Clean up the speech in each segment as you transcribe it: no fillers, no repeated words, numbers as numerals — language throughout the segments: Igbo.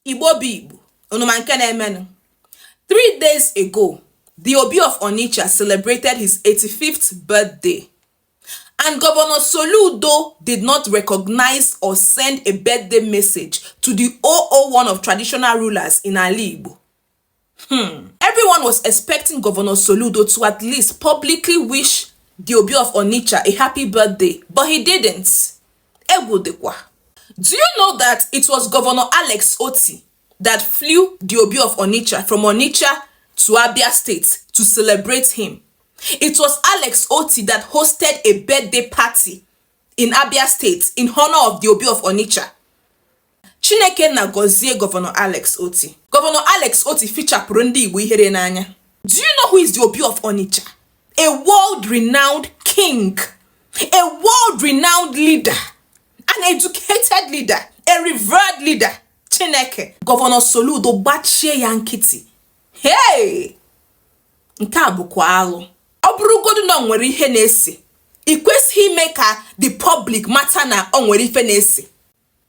Igbo bụ Igbo, unu ma nke na-emenụ. 3 days ago, the Obi of Onitsha celebrated his 85th birthday, and Governor Soludo did not recognize or send a birthday message to the 001 of traditional rulers in Ali Igbo. Everyone was expecting Governor Soludo to at least publicly wish the Obi of Onitsha a happy birthday, but he didn't. Egwu dịkwa. Do you know that it was Governor Alex Otti that flew the Obi of Onitsha from Onitsha to Abia State to celebrate him? It was Alex Otti that hosted a birthday party in Abia State in honor of the Obi of Onitsha. Chineke na gọzie Governor Alex Otti. Governor Alex Otti fichapụrụ ndị Igbo ihere n'anya. Do you know who is the Obi of Onitsha? A world-renowned king, a world-renowned leader, an educated leader, a revered leader. Chineke, Governor Soludo gbachie ya nkịtị. Hey! Nke a bụkwa alụ. Ọ bụrụgodu na o nwere ihe na-ese, ị kwesịghị ime ka the public mata na o nwere ife na-ese.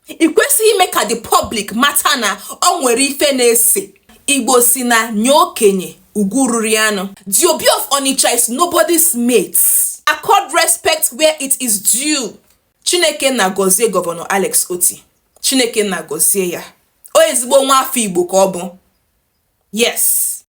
Ị kwesịghị ime ka the public mata na o nwere ife na-ese. Igbo si na nye okenye ugwu ruru ya nụ. The Obi of Onitsha is nobody's mate. Accord respect where it is due. Chineke na gọzie Governor Alex Otti. Chineke na gọzie ya. O ezigbo nwa afọ Igbo ka ọ bụ. Yes.